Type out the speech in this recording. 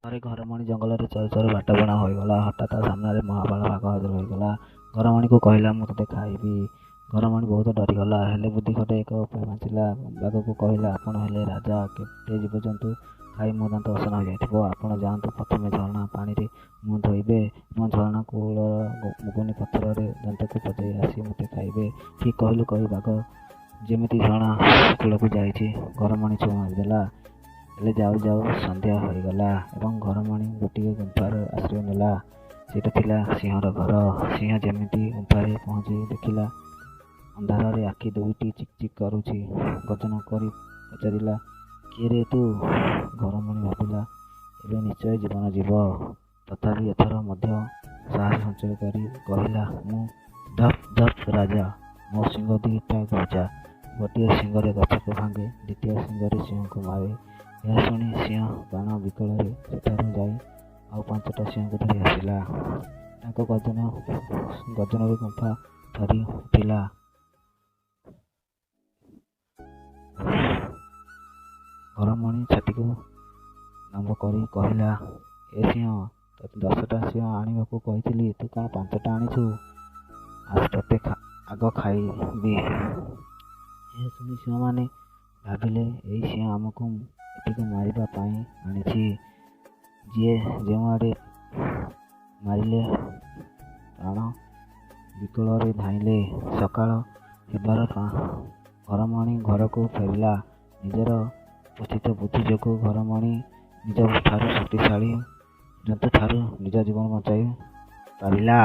ଥରେ ଘରମଣି ଜଙ୍ଗଲରେ ଚରୁ ଚରୁ ବାଟବଣା ହୋଇଗଲା। ହଠାତ୍ ତା ସାମ୍ନାରେ ମହାବଳ ବାଘ ହାଜର ହୋଇଗଲା। ଘରମଣିକୁ କହିଲା, ମୁଁ ତୋତେ ଖାଇବି। ଘରମଣି ବହୁତ ଡରିଗଲା। ହେଲେ ବୁଦ୍ଧି ଖଟାଇ ଏକ ଉପାୟ ପାଞ୍ଚିଲା। ବାଘକୁ କହିଲା, ଆପଣ ହେଲେ ରାଜା। କେତେ ଜୀବଜନ୍ତୁ ଖାଇ ମୋ ଦାନ୍ତ ଅସନା ହୋଇଯାଇଥିବ। ଆପଣ ଯାଆନ୍ତୁ, ପ୍ରଥମେ ଝରଣା ପାଣିରେ ମୁହଁ ଧୋଇବେ ଏବଂ ଝରଣା କୂଳର ମୁଗୁନି ପଥରରେ ଦାନ୍ତକୁ ବଜାଇ ଆସି ମୋତେ ଖାଇବେ। ଠିକ୍ କହିଲୁ କହି ବାଘ ଯେମିତି ଝରଣା କୂଳକୁ ଯାଇଛି, ଘରମଣି ଛୁ ମାରିଦେଲା। ହେଲେ ଯାଉ ଯାଉ ସନ୍ଧ୍ୟା ହୋଇଗଲା ଏବଂ ଘରମଣି ଗୋଟିଏ ଗୁମ୍ଫାର ଆଶ୍ରୟ ନେଲା। ସେଇଟା ଥିଲା ସିଂହର ଘର। ସିଂହ ଯେମିତି ଗୁମ୍ଫାରେ ପହଞ୍ଚି ଦେଖିଲା, ଅନ୍ଧାରରେ ଆଖି ଦୁଇଟି ଚିକ୍ ଚିକ୍ କରୁଛି। ଗର୍ଜନ କରି ପଚାରିଲା, କିଏ ରେ ତୁ? ଘରମଣି ଭାବିଲା, ଏବେ ନିଶ୍ଚୟ ଜୀବନ ଯିବ। ତଥାପି ଏଥର ମଧ୍ୟ ସାହସ ସଞ୍ଚୟ କରି କହିଲା, ମୁଁ ଧପ୍ ଧପ୍ ରାଜା। ମୋ ଶିଙ୍ଗ ଦୁଇଟା ଗଜା। ଗୋଟିଏ ଶିଙ୍ଗରେ ଗଛକୁ ଭାଙ୍ଗେ, ଦ୍ୱିତୀୟ ଶିଙ୍ଗରେ ସିଂହକୁ ମାରେ। ଏହା ଶୁଣି ସିଂହ ପ୍ରାଣ ବିକଳରେ ସେଠାରୁ ଯାଇ ଆଉ 5ଟା ସିଂହକୁ ଧରି ଆସିଲା। ତାଙ୍କ ଗର୍ଜନରେ ଗୁମ୍ଫା ଥରି ଉଠିଲା। ଘରମଣି ଛାତିକୁ ଲମ୍ବ କରି କହିଲା, ଏ ସିଂହ, ତୋତେ 10ଟା ସିଂହ ଆଣିବାକୁ କହିଥିଲି, ତୁ କ'ଣ 5ଟା ଆଣିଛୁ? ଆସ, ତୋତେ ଆଗ ଖାଇବି। ଏହା ଶୁଣି ସିଂହମାନେ ଭାବିଲେ, ଏଇ ସିଂହ ଆମକୁ ଏଠିକୁ ମାରିବା ପାଇଁ ଆଣିଛି। ଯିଏ ଯେଉଁଆଡ଼େ ମାରିଲେ, ପ୍ରାଣ ବିକଳରେ ଧାଇଁଲେ। ସକାଳ ହେବାରୁ ଘରମଣି ଘରକୁ ଫେରିଲା। ନିଜର ଉପସ୍ଥିତ ବୁଦ୍ଧି ଯୋଗୁଁ ଘରମଣି ନିଜଠାରୁ ଶକ୍ତିଶାଳୀ ଜନ୍ତୁଠାରୁ ନିଜ ଜୀବନ ବଞ୍ଚାଇ ପାରିଲା।